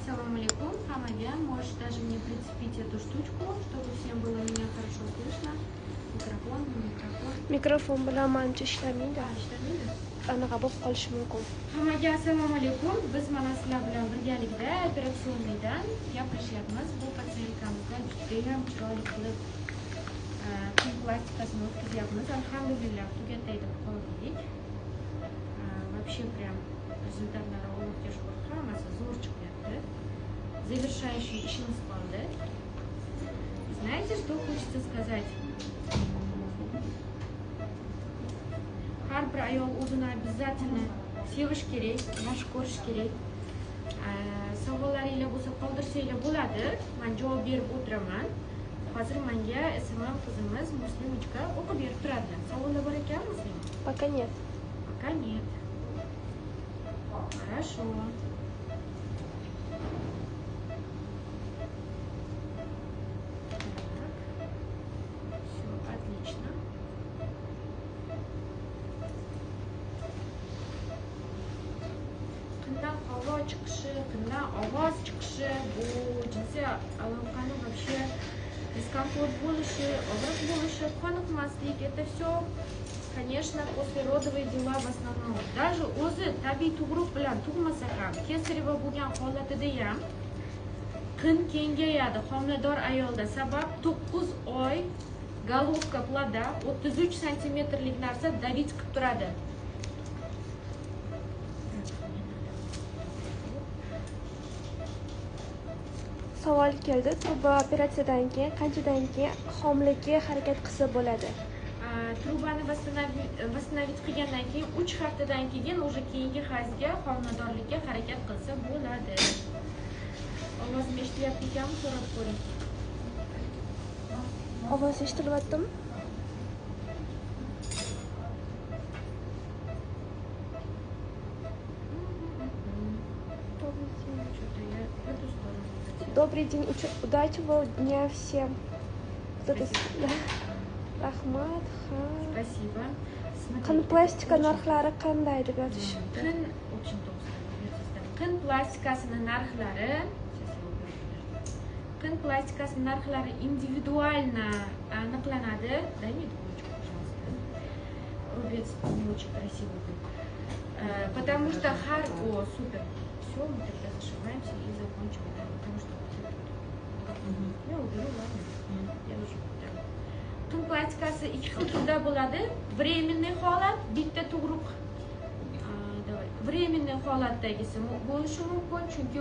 Assalomu alaykum hammaga. Можешь даже мне прицепить эту штучку, чтобы всем было меня хорошо слышно. Микрофон, микрофон. Mikrofon bilan manimcha ishlamaydi. Ha, ishlamaydi. Anaqa bo'lib qolishi mumkin. Hammaga assalomu alaykum. Biz mana sizlar bilan birgalikda операционный dan gaplashyapmiz. Bu пациентка mizdan judayam chiroyli qilib qin plastikasini o'tkazyapmiz. Alhamdulillah, tugatay deb qoldik. Вообще прям результат lari, Allohga shukur, hammasi zo'r chiqyapti. Завершающий ishimiz qoldi. Знаете, что хочется сказать? Har bir ayol o'zini обязательно sevish kerak, yaxshi ko'rish kerak. Savollaringlar bo'lsa, qoldirsanglar bo'ladi. Men javob berib o'tiraman. Hozir menga SMM qizimiz Muslimichka o'qib berib turadilar. Savollar bor ekanmi, Muslima? Пока нет. Пока нет. Хорошо. Так. Все, отлично. Qindan havo chiqishi, qindan ovoz chiqishi, bu jinsiy aloqani вообще дискомфорт bo'lishi, og'riq bo'lishi, qoniqmaslik, это все, конечно, послеродовые дела в основном. Даже o'zi tabiiy tug'ruq bilan tug'masa ham, кесарево bo'lgan holatida ham qin kengayadi homilador ayolda. Sabab 9 oy головка плода 33 santimetrlik narsa давить qilib turadi. Savol keldi. Truba operatsiyadan keyin qanchadan keyin homilaga harakat qilsa bo'ladi? Trubani восстановить qilgandan keyin 3 haftadan keyin уже keyingi hayzga, homiladorlikka harakat qilsa bo'ladi. Ovozim eshitilyapti ekanmi, so'rab ko'ring. Ovoz eshitilyaptimi? Что-то я в эту сторону хотела. Добрый день, удачного дня всем. Кто-то Спасибо. Rahmat, ha. Спасибо. Смотрите, Qin plastika очень- narxlari qanday deb yozishibdi. Qin очень толстая. Qin plastikasini narxlari, сейчас я уберу, подожди. Qin plastikasini narxlari индивидуально aniqlanadi. Дай мне двоечку, пожалуйста. Рубец не очень красивый был. Потому что har... О, супер. Все, мы тогда зашиваемся и закончим. Да, потому что вот это вот. Я уберу, ладно. Я уже да. Qin plastikasi ikki xil turda bo'ladi. Временный holat, bitta tug'ruq. Давай. Временный holatdagisi bo'lishi mumkin, chunki